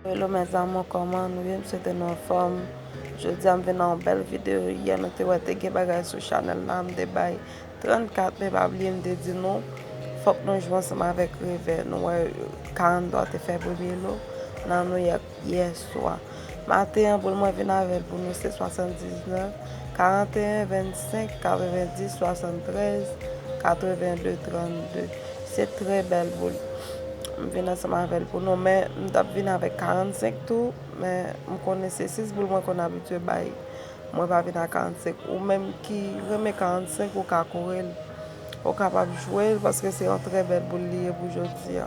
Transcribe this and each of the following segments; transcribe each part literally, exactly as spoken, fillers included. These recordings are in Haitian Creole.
Hello mes amours, kòman nou ye? M swete nou anfòm. Jodi a m vin nan yon bèl videyo. Yè nou te wè te gen bagay sou chanèl la, m te bay trannkat, men pa bliye m te di nou fòk nou jwe ansanm avèk revè. Nou wè karanntwa te fè premye lo nan Nouyòk yè swa. Maten an, boul mwen vin avè l pou nou se swasanndiznèf, karanteyen, vennsenk, katrevenndis, swasanntrèz, katrevende, trannde. Se trè bèl boul. M vin ansanm avè l pou nou, men m t ap vin avèk karannsenk tou, men m konnen se sis boul mwen konn abitye bay. Mwen pa vin ak karannsenk. Ou menm ki renmen karannsenk, ou ka kore l. Ou kapab jwe l paske se yon trè bèl boul li ye pou jodi a.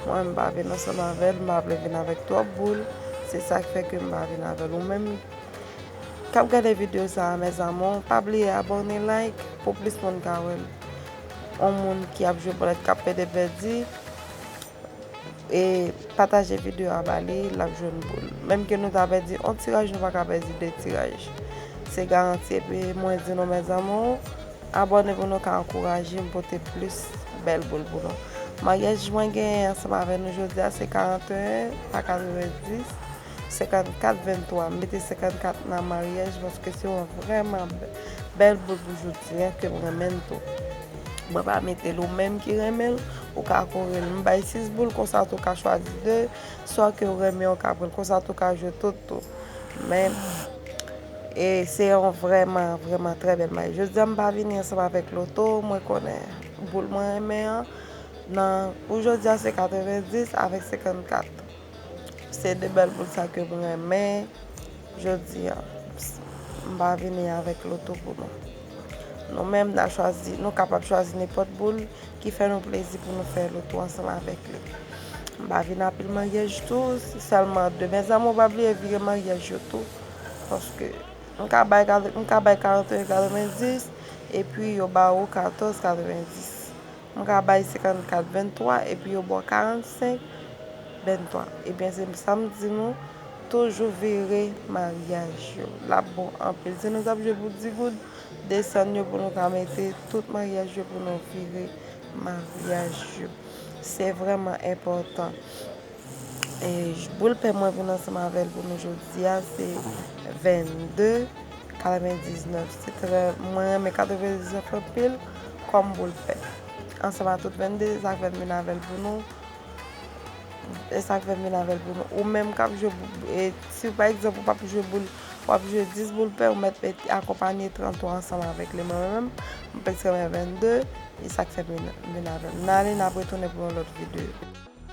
Mwen, m pa vin ansanm avè l, m pa vle vin avèk twòp boul. Se sa k fè ke m pa vin avè l. Ou menm k ap gade videyo sa a, mes amours, pa bliye abòne, like, pou plis moun ka wè l. Yon moun ki ap jwe bòlèt k ap pede pèdi, e pataje videyo a ba li, l ap jwenn boul. Menm ke nou ta pèdi yon tiraj, nou pa ka pèdi de tiraj. Se garanti. Epi mwen di nou, mes amours, abòne pou nou ka ankouraje m pote plis bèl boul pou nou. Maryaj mwen genyen ansanm avè nou jodi a se karanteyen pa katrevenndis, senkannkat venntwa. M mete senkannkat nan maryaj paske se yon vrèman bè-, bèl boul pou jodi a ke m renmen l tou. Mwen pa mete l, ou menm ki renmen l, ou ka kore l. M bay sis boul, konsa tou ka chwazi de, swa ke ou renmen, ou ka pran l, konsa tou ka jwe tout tou. Men, e se yon vrèman, vrèman trè bèl maryaj. Jodi a, m pa vini ansanm avèk loto, mwen konnen boul mwen renmen an. Nan, pou jodi a, se katrevenndis avèk senkannkat. Se de bèl boul sa ke m renmen. Jodi a, m pa vini avèk loto pou nou. Nou menm, n a chwazi, nou kapab chwazi nenpòt boul ki fè nou plezi pou nou fè loto ansanm avèk li. M pa vin anpil maryaj tou, sèlman de. Mes amours, pa bliye vire maryaj yo tou, paske m ka bay, kat-, m ka bay karanteyen katrevenndis, epi yo ba ou katòz katrevenndis. M ka bay senkannkat venntwa, epi yo ba w karannsenk venntwa. Ebyen, se sa m di nou, toujou vire maryaj yo. L ap bon anpil. Si nou t ap jwe pou di goud, desann yo pou nou ka mete tout maryaj yo pou nou vire maryaj yo. Se vrèman enpòtan. E, boul pè mwen vin ansanm avè l pou nou jodi a, se vennde, katrevendiznèf. Se trè, mwen renmen katrevendiznèf anpil kòm boul pè. Ansanm a tout vennde, se sa k fè m vin avè l pou nou. E sa k fè m vin avè l pou nou. Ou menm k ap jwe, e, si pa egzanp ou p ap jwe boul, w ap jwe dis boul pè, ou mèt mete akonpanye tranntwa ansanm avèk li. Mwen menm, m plis renmen vennde, e sa k fè m vin, vin avè l. N ale, n ap retounen pou yon lòt videyo.